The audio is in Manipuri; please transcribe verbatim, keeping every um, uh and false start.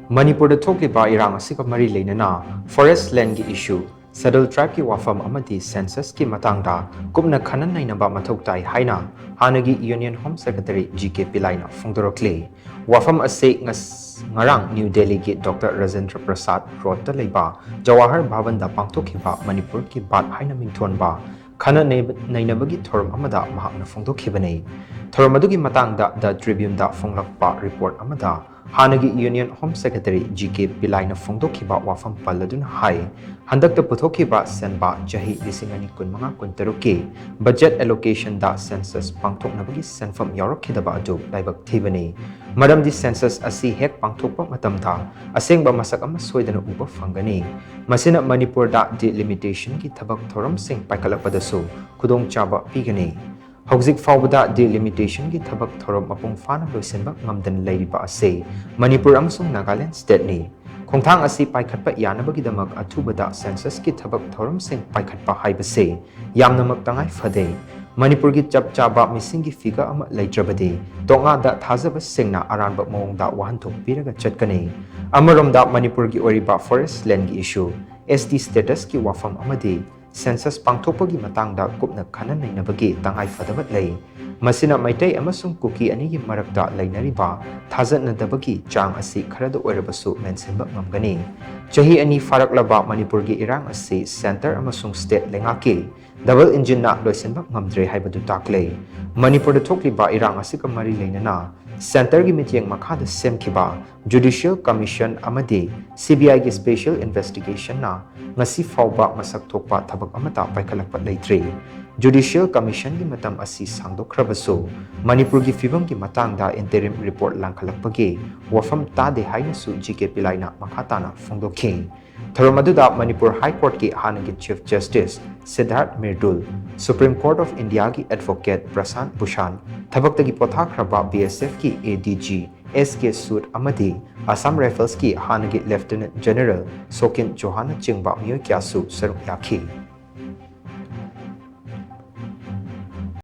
ꯃꯅꯤꯄꯨꯔꯗ ꯊꯣꯛꯂꯤꯕ ꯏꯔꯥꯡ ꯑꯁꯤꯒ ꯃꯔꯤ ꯂꯩꯅꯅ forest landꯒꯤ issue, schedule tribeꯀꯤ ꯋꯥꯐꯝ ꯑꯃꯗꯤ censusꯀꯤ ꯃꯇꯥꯡꯗ ꯀꯨꯞꯅ ꯈꯟꯅ ꯅꯩꯅꯕ ꯃꯊꯧ ꯇꯥꯏ ꯍꯥꯏꯅ ꯍꯥꯟꯅꯒꯤ Union Home Secretary ꯖꯤ ꯀꯦ ꯄꯤꯂꯥꯏꯅ ꯐꯣꯡꯗꯣꯔꯛꯂꯤ꯫ ꯋꯥꯐꯝ ꯑꯁꯤ ꯉꯁ-, ꯉꯔꯥꯡ ꯅ꯭ꯌꯨ ꯗꯦꯜꯂꯤꯒꯤ ꯗꯣꯛꯇꯔ ꯔꯥꯖꯦꯟꯗ꯭ꯔ ꯄ꯭ꯔꯁꯥꯗ ꯔꯣꯗꯇ ꯂꯩꯕ ꯖꯋꯥꯍꯔ ꯚꯕꯟꯗ ꯄꯥꯡꯊꯣꯛꯈꯤꯕ ꯃꯅꯤꯄꯨꯔꯀꯤ ꯕꯥꯠ ꯍꯥꯏꯅ ꯃꯤꯡꯊꯣꯟꯕ ꯈꯟꯅ ꯅꯩ-, ꯅꯩꯅꯕꯒꯤ ꯊꯧꯔꯝ ꯑꯃꯗ ꯃꯍꯥꯛꯅ ꯐꯣꯡꯗꯣꯛꯈꯤꯕꯅꯤ꯫ ꯊꯧꯔꯝ ꯑꯗꯨꯒꯤ ꯃꯇꯥꯡꯗ The Tribuneꯗ ꯐꯣꯡꯂꯛꯄ report ꯑꯃꯗ ꯍꯥꯟꯅꯒꯤ Union Home Secretary ꯖꯤ ꯀꯦ ꯄꯤꯂꯥꯏꯅ ꯐꯣꯡꯗꯣꯛꯈꯤꯕ ꯋꯥꯐꯝ ꯄꯜꯂꯗꯨꯅ ꯍꯥꯏ, ꯍꯟꯗꯛꯇ ꯄꯨꯊꯣꯛꯈꯤꯕ ꯁꯦꯟꯕꯥ ꯆꯍꯤ ꯂꯤꯁꯤꯡ ꯑꯅꯤ ꯀꯨꯟꯃꯉꯥ ꯀꯨꯟꯇꯔꯨꯛꯀꯤ budget allocationꯗ census ꯄꯥꯡꯊꯣꯛꯅꯕꯒꯤ ꯁꯦꯟꯐꯝ ꯌꯥꯎꯔꯛꯈꯤꯗꯕ ꯑꯗꯨ ꯂꯥꯏꯕꯛ ꯊꯤꯕꯅꯤ꯫ ꯃꯔꯝꯗꯤ census ꯑꯁꯤ ꯍꯦꯛ ꯄꯥꯡꯊꯣꯛꯄ ꯃꯇꯝꯗ ꯑꯁꯦꯡꯕ ꯃꯁꯛ ꯑꯃ ꯁꯣꯏꯗꯅ ꯎꯕ ꯐꯪꯒꯅꯤ꯫ ꯃꯁꯤꯅ ꯃꯅꯤꯄꯨꯔꯗ delimitationꯒꯤ ꯊꯕꯛ ꯊꯧꯔꯝꯁꯤꯡ ꯄꯥꯏꯈꯠꯂꯛꯄꯗꯁꯨ ꯈꯨꯗꯣꯡꯆꯥꯕ ꯄꯤꯒꯅꯤ꯫ ꯍꯧꯖꯤꯛ ꯐꯥꯎꯕꯗ delimitationꯒꯤ ꯊꯕꯛ ꯊꯧꯔꯝ ꯃꯄꯨꯡ ꯐꯥꯅ ꯂꯣꯏꯁꯤꯟꯕ ꯉꯝꯗꯅ ꯂꯩꯔꯤꯕ ꯑꯁꯤ ꯃꯅꯤꯄꯨꯔ ꯑꯃꯁꯨꯡ ꯅꯥꯒꯥꯂꯦꯟ stateꯅꯤ꯫ ꯈꯣꯡꯊꯥꯡ ꯑꯁꯤ ꯄꯥꯏꯈꯠꯄ ꯌꯥꯅꯕꯒꯤꯗꯃꯛ ꯑꯊꯨꯕꯗ censusꯀꯤ ꯊꯕꯛ ꯊꯧꯔꯝꯁꯤꯡ ꯄꯥꯏꯈꯠꯄ ꯍꯥꯏꯕꯁꯤ ꯌꯥꯝꯅꯃꯛ ꯇꯉꯥꯏ ꯐꯗꯦ꯫ ꯃꯅꯤꯄꯨꯔꯒꯤ ꯆꯞ ꯆꯥꯕ ꯃꯤꯁꯤꯡꯒꯤ figure ꯑꯃ ꯂꯩꯇ꯭ꯔꯕꯗꯤ ꯇꯣꯉꯥꯟꯗ ꯊꯥꯖꯕꯁꯤꯡꯅ ꯑꯔꯥꯟꯕ ꯃꯑꯣꯡꯗ ꯋꯥꯍꯟꯊꯣꯛ ꯄꯤꯔꯒ ꯆꯠꯀꯅꯤ꯫ ꯑꯃꯔꯣꯝꯗ ꯃꯅꯤꯄꯨꯔꯒꯤ ꯑꯣꯏꯔꯤꯕ forest landꯒꯤ issue, S T statusꯀꯤ ꯋꯥꯐꯝ ꯑꯃꯗꯤ census ꯄꯥꯡꯊꯣꯛꯄꯒꯤ ꯃꯇꯥꯡꯗ ꯀꯨꯞꯅ ꯈꯟꯅ ꯅꯩꯅꯕꯒꯤ ꯇꯉꯥꯏ ꯐꯗꯕ ꯂꯩ꯫ ꯃꯁꯤꯅ ꯃꯩꯇꯩ ꯑꯃꯁꯨꯡ ꯀꯨꯀꯤ ꯑꯅꯤꯒꯤ ꯃꯔꯛꯇ ꯂꯩꯅꯔꯤꯕ ꯊꯥꯖꯅꯗꯕꯒꯤ ꯆꯥꯡ ꯑꯁꯤ ꯈꯔꯗ ꯑꯣꯏꯔꯕꯁꯨ ꯃꯦꯟꯁꯤꯟꯕ ꯉꯝꯒꯅꯤ꯫ ꯆꯍꯤ ꯑꯅꯤ ꯐꯥꯔꯛꯂꯕ ꯃꯅꯤꯄꯨꯔꯒꯤ ꯏꯔꯥꯡ ꯑꯁꯤ centre ꯑꯃꯁꯨꯡ state ꯂꯩꯉꯥꯛꯀꯤ double engineꯅ ꯂꯣꯏꯁꯤꯟꯕ ꯉꯝꯗ꯭ꯔꯦ ꯍꯥꯏꯕꯗꯨ ꯇꯥꯛꯂꯦ꯫ ꯃꯅꯤꯄꯨꯔꯗ ꯊꯣꯛꯂꯤꯕ ꯏꯔꯥꯡ ꯑꯁꯤꯒ ꯃꯔꯤ ꯂꯩꯅꯅ centreꯒꯤ ꯃꯤꯠꯌꯦꯡ ꯃꯈꯥꯗ ꯁꯦꯝꯈꯤꯕ Judicial Commission ꯑꯃꯗꯤ C B Iꯒꯤ special investigationꯅ ꯉꯁꯤ ꯐꯥꯎꯕ ꯃꯁꯛ ꯊꯣꯛꯄ ꯊꯕꯛ ꯑꯃꯠꯇ ꯄꯥꯏꯈꯠꯂꯛꯄ ꯂꯩꯇ꯭ꯔꯤ꯫ Judicial Commissionꯒꯤ ꯃꯇꯝ ꯑꯁꯤ ꯁꯥꯡꯗꯣꯛꯈ꯭ꯔꯕꯁꯨ ꯃꯅꯤꯄꯨꯔꯒꯤ ꯐꯤꯕꯝꯒꯤ ꯃꯇꯥꯡꯗ interim report ꯂꯥꯡꯈꯠꯂꯛꯄꯒꯤ ꯋꯥꯐꯝ ꯇꯥꯗꯦ ꯍꯥꯏꯅꯁꯨ ꯖꯤ ꯀꯦ ꯄꯤꯂꯥꯏꯅ ꯃꯈꯥ ꯇꯥꯅ ꯐꯣꯡꯗꯣꯛꯈꯤ꯫ ꯊꯧꯔꯝ ꯑꯗꯨꯗ ꯃꯅꯤꯄꯨꯔ High Courtꯀꯤ ꯍꯥꯟꯅꯒꯤ Chief Justice ꯁꯤꯗꯥꯔꯊ ꯃꯤꯔꯗꯨꯜ, Supreme Court of Indiaꯒꯤ advocate ꯄ꯭ꯔꯁꯥꯟꯠ Bhushan, ꯊꯕꯛꯇꯒꯤ ꯄꯣꯊꯥꯈ꯭ꯔꯕ B S Fꯀꯤ A D G S K Sood ꯑꯃꯗꯤ Assam Riflesꯀꯤ ꯍꯥꯟꯅꯒꯤ Lieutenant General ꯁꯣꯀꯤꯟ ꯆꯧꯍꯥꯟꯅꯆꯤꯡꯕ ꯃꯤꯑꯣꯏ ꯀꯌꯥꯁꯨ ꯁꯔꯨꯛ ꯌꯥꯈꯤ꯫